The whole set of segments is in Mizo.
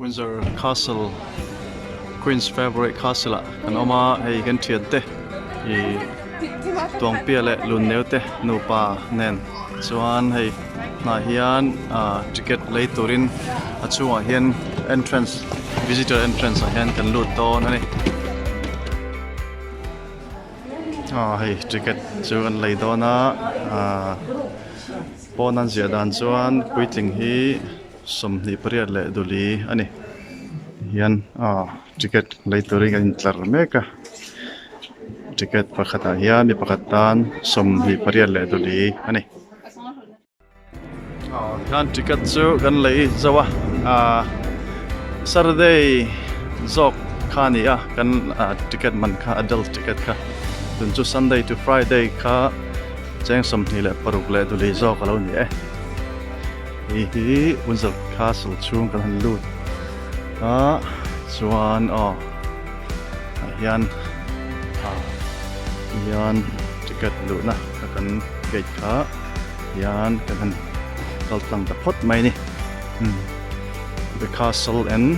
Windsor Castle Queen's Favourite Castle ah kan awm a hei kan thian te ih Tuangpia leh Lunneu te nupa nen chuan hei hnah hian ah ticket lei turin a chhungah hian entrance visitor entrance ah hian kan lut dawn a ni. Aw hei ticket chu an lei dawn a ah pawn an ziah dan chuan puitling hi 28 leh duli a ni hian aw ticket lei turin kan intlar mek a ticket pakhatah hian mi pakhat tan 28 leh duli a ni. Aw tikhan ticket chu kan lei zo a ah Saturday zawk kha a ni a kan ah ticket man kha adult ticket kha tun chu Sunday to Friday kha cheng 26 leh duli zawk a lo ni e. Hei hi Windsor Castle chhung kan han lut a chuan aw ah hian ah hian ticket luhna kha kan gate kha hian kan han kal tlang ta phawt mai a ni umm the castle and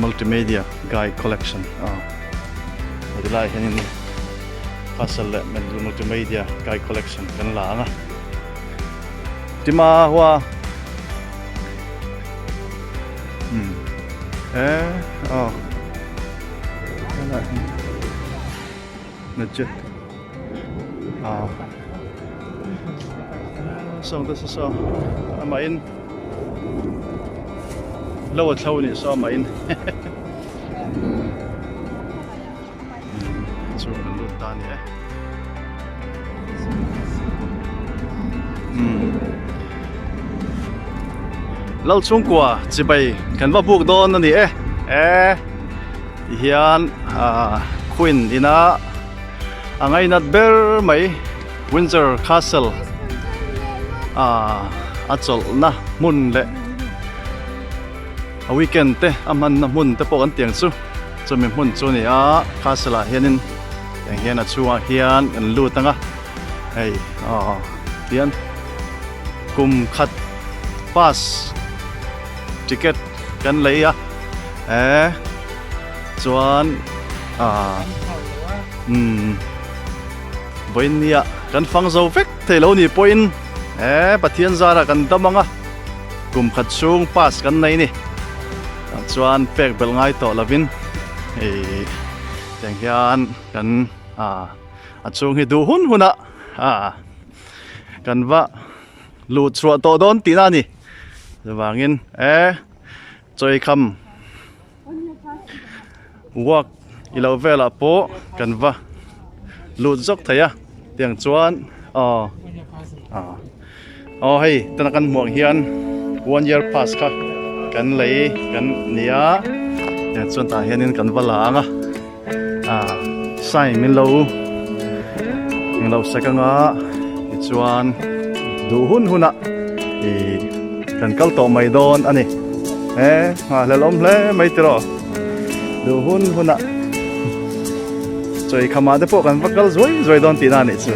multimedia guide collection aw helai ah hianin castle leh multimedia guide collection kan la ang a. Tima hua um e aw na jet a sawng te saw amah in lo a thlo nih saw amah in chu kan lut ta a ni e Lalchhungkua chibai kan va buk dawn a ni e e tihian ah queen ina a ngainat ber mai Windsor Castle ah a chawlhna hmun leh a weekend te a hmanna hmun te pawh kan tiang chu. Chumi hmun chu a ni a, castle ah hianin eng hian a chhungah hian kan lut ang a, hei aw tihian kum khat pass ticket kan lei a eh chuan ah umm vawiin nia kan fang zo vek thei lo ni pawhin eh Pathian zarah kan dam ang a kum khat chhung pass kan nei a ni. Tah chuan pek belh ngai tawh lovin hei tiang hian kan ah a chhung hi duh hun hunah ah kan va luh chhuah tawh dawn tihna a ni chuvangin e chawikham walk ilo velah pawh kan va lut zawk thei a tiang chuan aw ah. Aw hei tuna kan hmuh ang hian one year pass kha kan lei kan ni a tiang chuan tah hianin kan va la ang a ah sign min lo min lo sek anga tichuan duh hun hunah ih kan kal tawh mai dawn a ni e nghahhlelh awm hle mai tiraw duh hun hunah chawi khamah te pawh kan va kal zuai zuai dawn tihna a nih chu.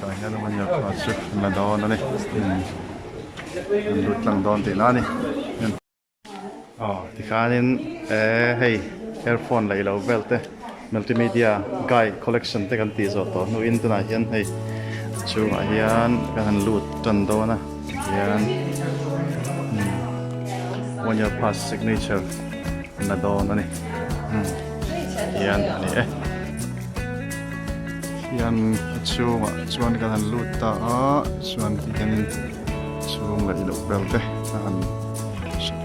Tah hian a hmanya kha chu la dawn a ni an lut tlang dawn tihna a ni aw tikhanin eh hei earphone leh ilo vel te multimedia guide collection te kan tih zawh tawh hnuin tunah hian hei a chhungah hian kan han lut tan dawn a tihian one year pass signature la dawn a ni. Hian a ni e. Hian a chhungah chuan kan han lut ta a, chuan ti hianin chhung leh ilo vel te a han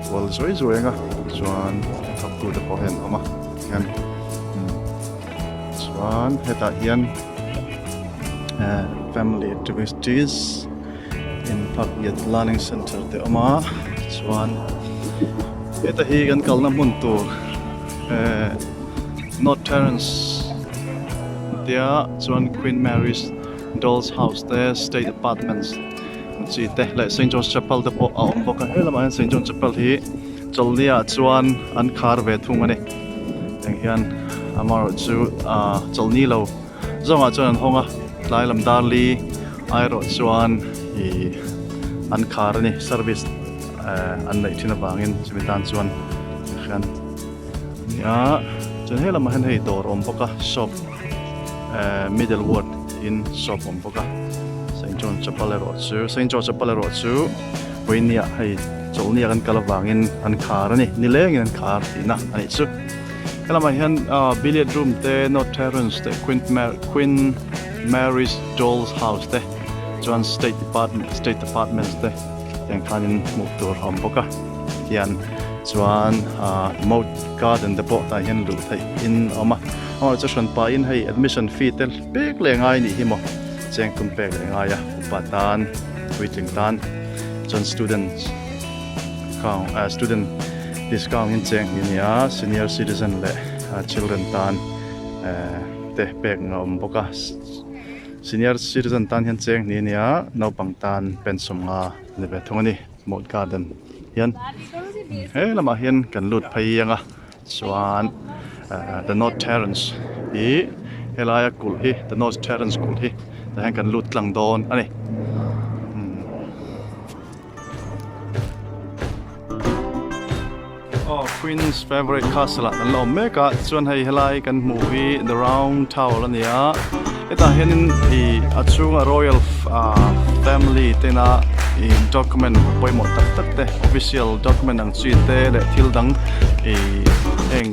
kual zuai zuai ang a, chuan thawktu te pawh hian awm a hian chuan hetah hian eh family activities in Phakgiat learning center te a awm a chuan heta hi kan kalna hmun tur eh North Terrace tia chuan Queen Mary's Doll's House te State Apartments ang chi te leh Saint John's Chapel te pawh a awm bawk a helamah hian Saint John Chapel hi chawlhni ah chuan an khar ve thung a ni tiang hian amaherawhchu ah chawlhni lo zawngah chuan an hawng a tlai lam darli airawh chuan ih. an khar a ni service eh an neih thin avangin chumi tan chuan hian nia chuan he lamah hian hei dawr awm bawk a shop eh middle ward tiin shop awm bawk a Saint John chapel erawh chu Saint George chapel erawh chu vawinia hei chawlhnia kan kal avangin an khar a ni nilengin an khar tihna a nih chu. Helamah hian ah billiard room te North Terrence te Queen Queen Mary's Dolls House te chuan State Department State Departments te tiang khanin hmuh tur a awm bawk a tihian chuan ah Moat Garden te pawh tah hian luh theih in a awm a amaherawhchu chu hran pahin hei admission fee te pek leh ngai a nih hi maw cheng tum pek leh ngai a upa tan puitling tan chuan students discount ah student discount in cheng hi a ni a senior citizen leh children tan eh te pek a awm bawk a senior citizen tan hian cheng hnih a ni a naupang tan pen sawmnga a ni ve thung a ni moat garden hian he lamah hian kan lut phei ang a chuan eh the north terrace hi helaia kulh hi the north terrace kulh hi tah hian kan lut tlang dawn a ni. Aw Queen's Favourite Castle ah kan la awm mek a chuan hei helai kan hmuh hi the round tower a ni a hetah hianin ih a chhunga royal ah family tena ih document pawimawh tak tak te official document ang chi te leh thil dang ih heng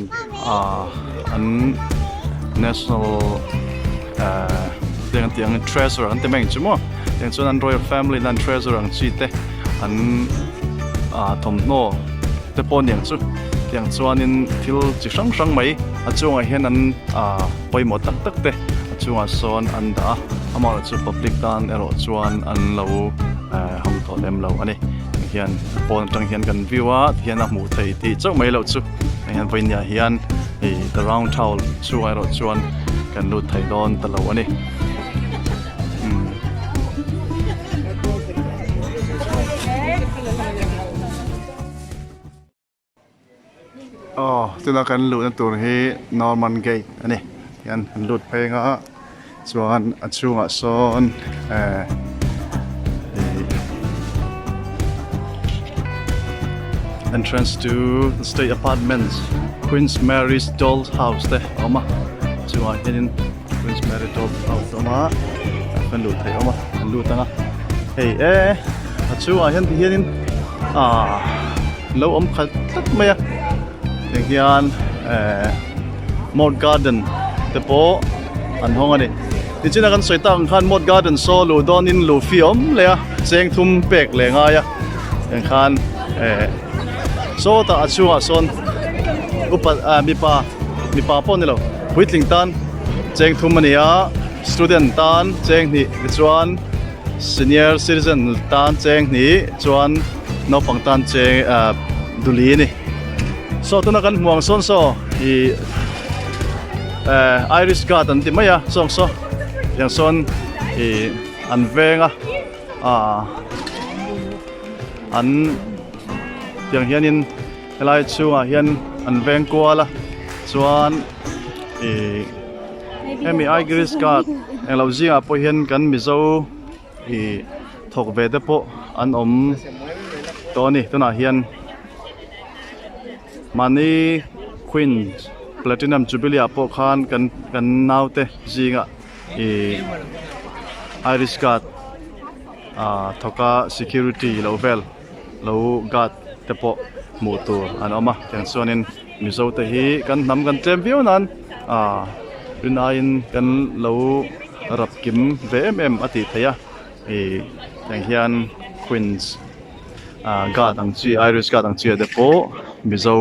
ah an national ah tiang an tih ang treasure an ti mai ang chu maw tiang chuan an royal family in an treasure ang chi te an ah thawmhnaw te pawh aniang chu tiang chuanin thil chi hrang hrang mai a chungah hian an ah pawimawh tak tak te a chungah sawn an dah a amaherawhchu public tan erawh chuan an lo eh hawng tawh lem lo a ni tihian pawn atang hian kan view a tihian a hmuh theih tih chauh mai loh chu hei hian vawinia hian ih the round tower chungah erawh chuan kan lut thei dawn ta lo a ni. Aw tuna kan luhna tur hi Norman gate a ni hian kan lut phei ang a chuan a chhungah sawn eh ih entrance to the state apartments Queen's Mary's doll house te a awm a chungah hianin Queen's Mary doll house a awm a kan luh theih a awm a kan lut ang a hei e a chhungah hian ti hianin ah lo awm khat tlat mai a tiang hian eh Moat Garden te pawh an hawng a ni tichina kan sawi tak ang khan Moat Garden saw luh dawnin luh fi a awm leh a cheng thum pek leh ngai a tiang khan eh sawtah a chhungah sawn upa ah mipa mipa pawh a ni lo puitling tan cheng thum a ni a student tan cheng hnih tichuan senior citizen tan cheng hnih chuan naupang tan cheng ah duli a ni saw tuna kan hmuh ang sawn saw ih eh irish guard an ti mai a sawng saw tiang sawn ih an veng a ah an tiang hianin helai chhungah hian an veng kual a chuan ih hemi irish guard englo zingah pawh hian kan mizo ih thawk ve te pawh an awm tawh a ni tunah hian mahni queen platinum jubilee ah pawh khan kan kan naute zingah ih irish guard ah thawk a security lo vel lo guard te pawh hmuh tur an awm a tiang chuanin mizo te hi kan hnam kan tlem viau nan ah rin aiin kan lo rap kim ve em em a tih theih a ih tiang hian queens ah guard ang chi irish guard ang chi ah te pawh mizo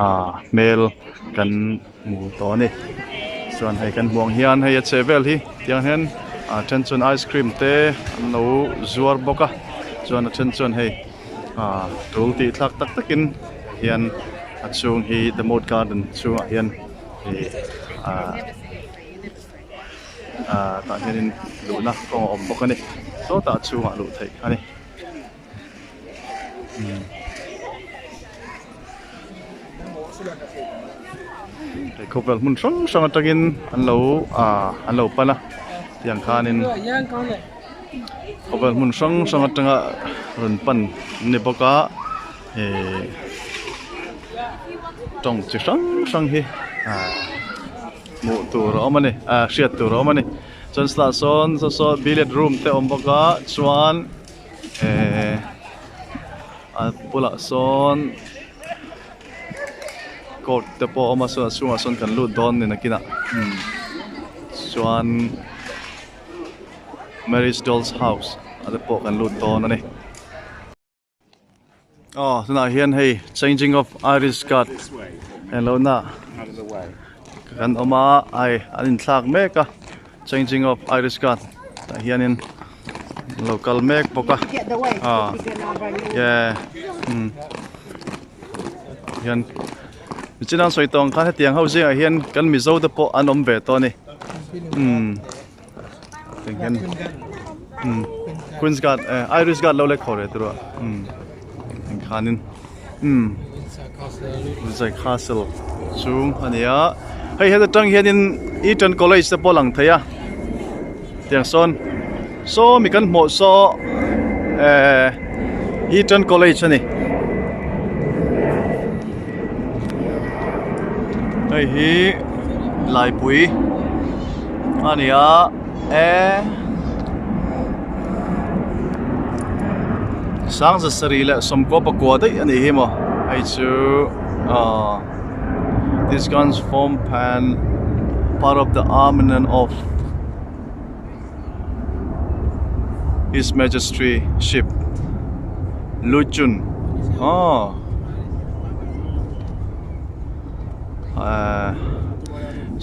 ah hmel kan hmu tawh a ni chuan hei kan hmuh ang hian hei a chheh vel hi tiang hian a then chuan ice cream te an lo zuar bawk a chuan a then chuan hei ah tul tih thlak tak takin hian a chhung hi the moat garden chhungah hian ih ah ah tah hianin luhna kawng a awm bawk a ni sawtah a chhungah luh theih a ni. Hei khawvel hmun hrang hrang atangin an lo ah an lo pan a tiang khanin. Khawvel hmun hrang hrang atanga rawn pan an ni bawk a ihh tawng chi hrang hrang hi ah hmuh tur a awm a ni ah hriat tur a awm a ni chuan chutah sawn saw saw billiard room te a awm bawk a chuan ehh a bulah sawn court te pawh a awm a saw a chhungah sawn kan lut dawn ni nakinah umm chuan. Mary's Doll's House ah te pawh kan lut dawn a ni. Aw tunah hian hei changing of Irish guard englo na kan awm a ai an inthlak mek a changing of Irish guard tah hianin an lo kal mek bawk a aw yeah umm hian nichin an sawi tawh ang khan hetiang ho zingah hian kan Mizo te pawh an awm ve tawh a ni umm tiang hian umm Queen's Guard eh Irish Guard lo lek haw reh tur a umm tiang khanin umm Windsor Castle chung a ni a hei heta tang hianin Eton College te pawh a lang thei a tiang sawn saw mi kan hmuh saw eh Eton College a ni hei hi laipui a ni a e sangza sarih leh sawmkua pakua daih a nih hi maw hei chu ahh this guns form pan part of the armament of His Majesty ship Luchun aw ahh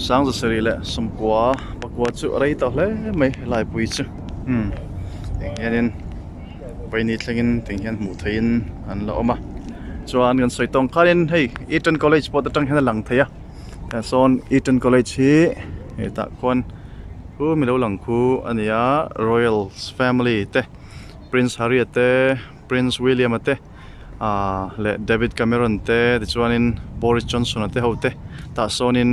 sangza sarih leh sawmkua pakua chu a rei tawh hle mai helai pui chu umm tiang hianin vaini thlengin tiang hian hmuh theihin an la awm a chuan kan sawi tawng khanin hei Eton College pawh te atang hian a lang thei a tah sawn Eton College hi hetah khuan khu mi lo lang khu a ni a Royal family te Prince Harry a te Prince William a te ahh leh David Cameron te tichuanin Boris Johnson a te ho te tah sawnin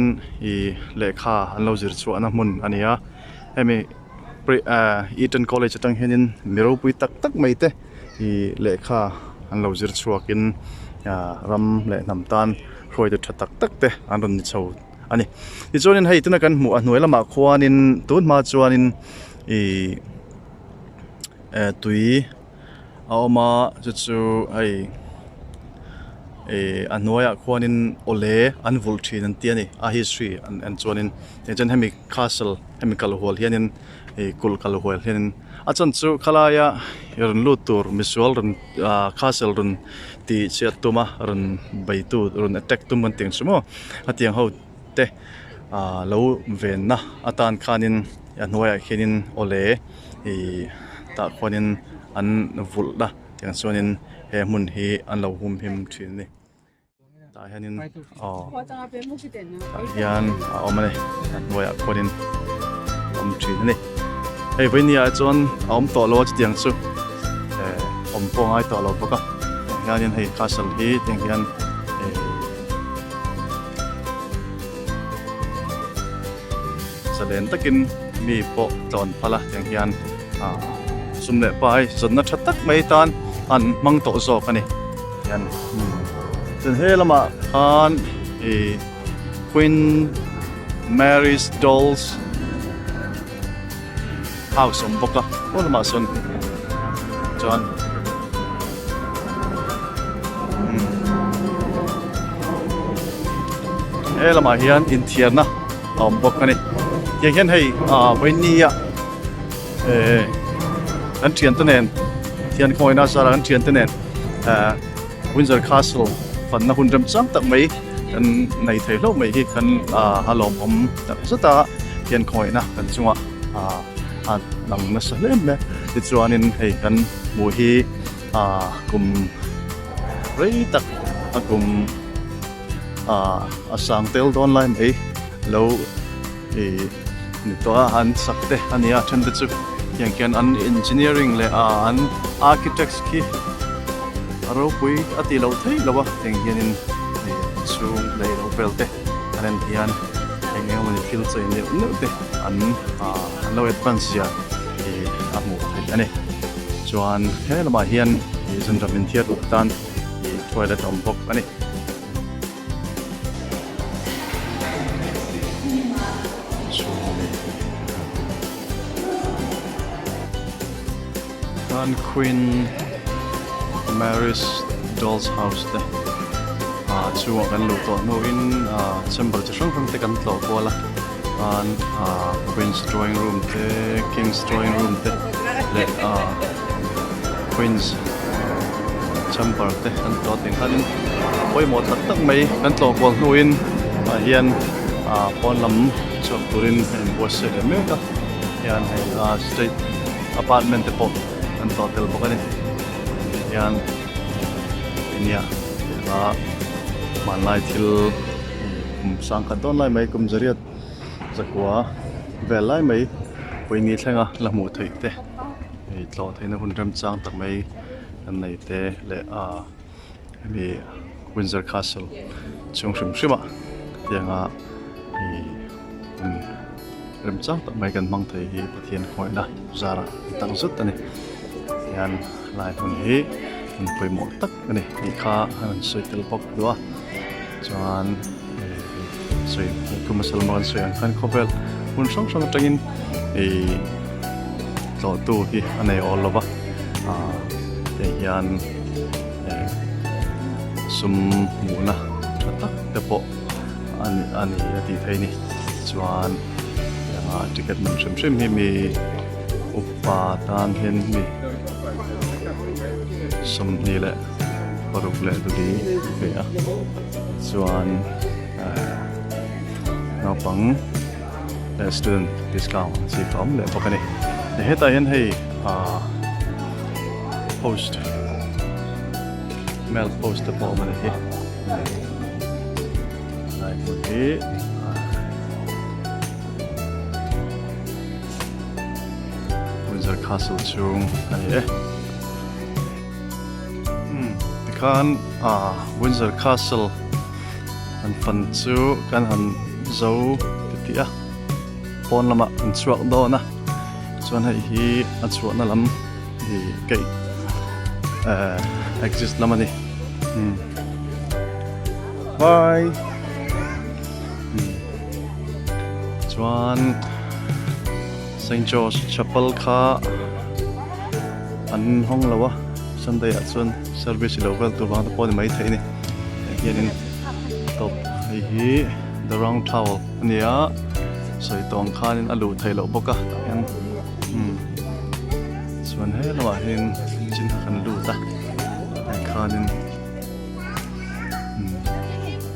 ih lehkha an lo zir chhuahna hmun a ni a hemi Eton College atang hianin mi ropui tak tak mai te ih lehkha an lo zir chhuakin ah ram leh hnam tan hruaitu tha tak tak te an rawn ni chho a ni. Tichuanin hei tuna kan hmuh a hnuai lamah khuanin tun hma chuanin ih eh tui a awm a chu chu hei ih a hnuaiah khuanin awle an vulh thin an ti a ni a history an en chuanin tichuan hemi castle hemi kal hual hianin ih kulh kal hual hianin a chan chu khalaia rawn lut tur misual rawn ah castle rawn tih chhiat tum a rawn bei tu rawn attack tum an tih ang chu maw a tiang ho te ah lo venna atan khanin a hnuaiah khianin awle ih tah khuanin an vulh a tiang chuanin he hmun hi an lo hum him thin a ni. Tah hianin aw tah hian a awm a ni a hnuaiah khuanin a awm thin a ni hei vawinia ah chuan a awm tawh lo a chutiang chu eh awm pawh a ngai tawh lo bawk a tah hianin hei castle hi tiang hian eh zalen takin mi pawh tlawn phal a tiang hian ah sum leh pai zawnna tha tak mai tan an hmang tawh zawk a ni hian chuan he lamah khan ih Queen Mary's Dolls House awm bawk a aw lamah sawn chuan he lamah hian inthiarna a awm bawk a ni tiang hian hei ah vawinia eh kan thiante nen thian khawina zara kan thiante nen eh Windsor Castle fanna hun remchang tak mai kan nei thei hlauh mai hi kan ah a lawmawm tak zet a hian khawihna kan chungah ah a lang nasa hle mai a tichuanin hei kan hmuh hi ah kum rei tak a kum ah a sang tel dawn lai mai lo ih ni tawh a an sak te a ni a then te chu tiang khian an engineering leh ah an architects khi a ropui a tih loh theih loh a tiang hianin hei a chhung leh lo vel te an en hian eng eng emawni thil chei neuh neuh te an ah an lo advance zia ih a hmuh theih a ni. a ni. Chuan he lamah hian ih zunram inthiar duh tan ih toilet a awm bawk a ni. Khan Queen Mary's Dolls House te ah chungah kan luh tawh hnuin ah chamber chi hrang hrang te kan tlawh kual a khan ah Queen's drawing room te King's drawing room te leh ah Queen's chamber te kan tlawh a tiang khanin pawimawh tak tak mai kan tlawh kual hnuin ah hian ah pawn lam chhuak turin a inbuatsaih leh mek a hian hei ah state apartment te pawh an tlawh tel bawk a ni hian nia a hmanlai thil kum sangkhat dawn lai mai kum zariat zakua vel lai mai pawini thlenga la hmuh theih te hei tlawh theihna hun remchang tak mai an nei te leh ah hemi Windsor Castle chhung hrim hrim ah tianga ih hun remchang tak mai kan hmang thei hi Pathian khawihna zarah ni tak zet a ni hian lai hmun hi hmun pawimawh tak a ni tih kha a rawn sawi tel bawk duh a chuan sawi thu hmasa lama kan sawi ang khan khawvel hmun hrang hrang atangin ih tlawhtu hi a nei awl lo va ah hei hian eh sum hmuhna tha tak te pawh a ni a ni a tih theih a ni chuan ah ticket man hrim hrim hi mi upa tan hian mi 20 leh paruk leh duli ve a chuan eh naupang leh student discount ang chi kha a awm leh bawk a ni hetah hian hei ah post mail post te pawh a awm a ni hi. Lai hmun hi Windsor Castle chhung a ni e. Hmm, tikhan ah Windsor Castle an fan chu kan han zo titih a pawn lamah an chhuak dawn a chuan hei hi a chhuahna lam ih gate eh exit lam a ni. Hmm. Bye. Hmm. Chuan St. George Chapel kha an hawng lo a Sunday ah chuan service ilo vel tur vang te pawh a ni mai thei a ni hei hianin tawp hei hi the round towel a ni a sawi tawng khanin a luh theih loh bawk a tah hian umm chuan he lamah hian chin kha kan lut a hei khanin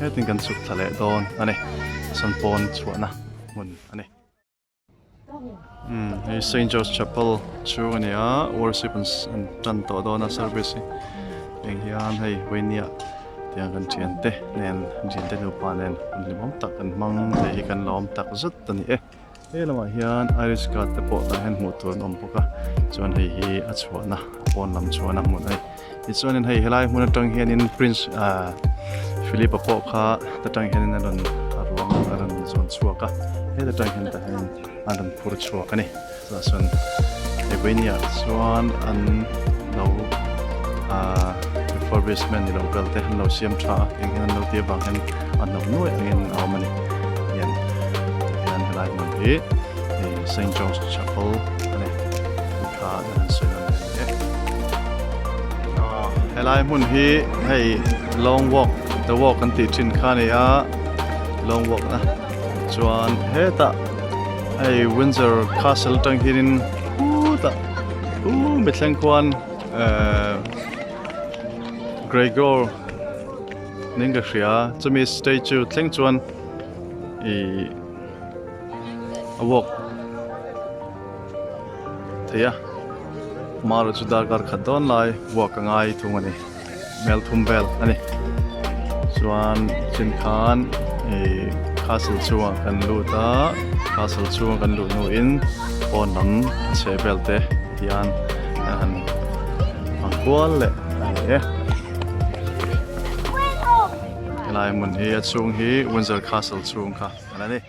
hetin kan chhuk thla leh dawn a ni sawn pawn chhuahna hmun a ni umm hei Saint George Chapel chhung a ni a worship an an tan tawh dawn a service hi heng hian hei vawiniah tiang kan thiante nen thiante nupa nen hun hlimawm tak kan hmang thei hi kan lawm tak zet a ni e. He lamah hian Irish card te pawh tah hian hmuh tur an awm bawk a chuan hei hi a chhuahna a pawn lam chhuahna hmun a ni tichuanin hei helai hmun atang hianin prince ah Philip a pawh kha ta tang hianin a rawn a ruang a rawn zawn chhuak a heta tang hian tah hian a rawn phur chhuak a ni chutah chuan hei vawinia chuan an lo ah refurbishment ni lo vel te an lo siam tha a eng hian an lo tih avang hian a hnawk nuaih angin a awm a ni hian hian helai hmun hi hei Saint George Chapel a ni tih kha an han sawi nawn leh a ni helai hmun hi hei long walk the walk an tih thin kha a ni a long walk na chuan hetah hei Windsor Castle atang hianin khutah u mithleng khuan ehh Gregor ning ka hria chumi statue thleng chuan ih a walk thei a hmar chu darkar khat dawn lai walk a ngai thung a ni hmel thum vel a ni chuan chin khan ih castle chungah kan lut a castle chunga kan luh hnuin pawn lam a chheh vel te hian an han hmang kual leh a ni e. Helai hmun hi a chhung hi Windsor Castle chhung kha a la ni.